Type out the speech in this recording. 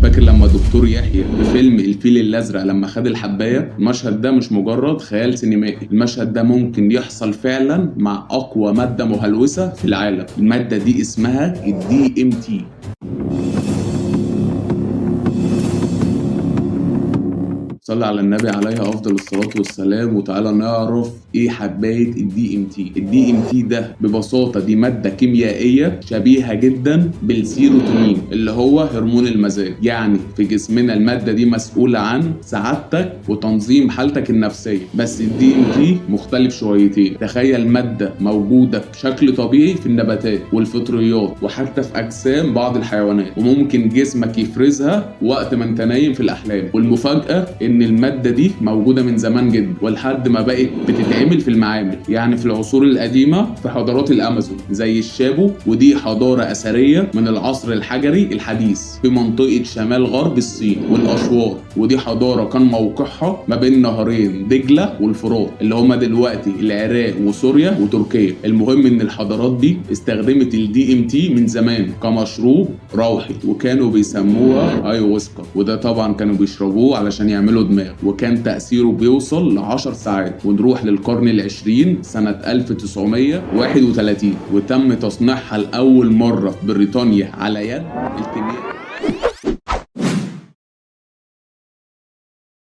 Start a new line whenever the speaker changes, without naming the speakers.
فاكر لما دكتور يحيى في فيلم الفيل الازرق لما خد الحبايه؟ المشهد ده مش مجرد خيال سينمائي، المشهد ده ممكن يحصل فعلا مع اقوى مادة مهلوسه في العالم. المادة دي اسمها الDMT. صلى على النبي عليه افضل الصلاة والسلام. وتعالى نعرف ايه حبايه الDMT. الDMT ده ببساطة دي مادة كيميائية شبيهه جدا بالسيروتونين اللي هو هرمون المزاج. يعني في جسمنا المادة دي مسؤولة عن سعادتك وتنظيم حالتك النفسية. بس الDMT مختلف شويتين. تخيل مادة موجودة بشكل طبيعي في النباتات والفطريات وحتى في اجسام بعض الحيوانات، وممكن جسمك يفرزها وقت ما انت نايم في الاحلام. والمفاجاه ان المادة دي موجودة من زمان جدا ولحد ما بقت بتتعمل في المعامل، يعني في العصور القديمة في حضارات الامازون زي الشابو، ودي حضارة اثرية من العصر الحجري الحديث في منطقة شمال غرب الصين، والاشوار، ودي حضارة كان موقعها ما بين نهرين دجله والفرات اللي هما دلوقتي العراق وسوريا وتركيا. المهم ان الحضارات دي استخدمت الDMT من زمان كمشروب روحي، وكانوا بيسموها ايواسكا، وده طبعا كانوا بيشربوه علشان يعملوا دماغ، وكان تأثيره بيوصل ل10 ساعات. ونروح للقرن العشرين سنة 1931، وتم تصنيعها لأول مرة في بريطانيا على يد الكيميائي.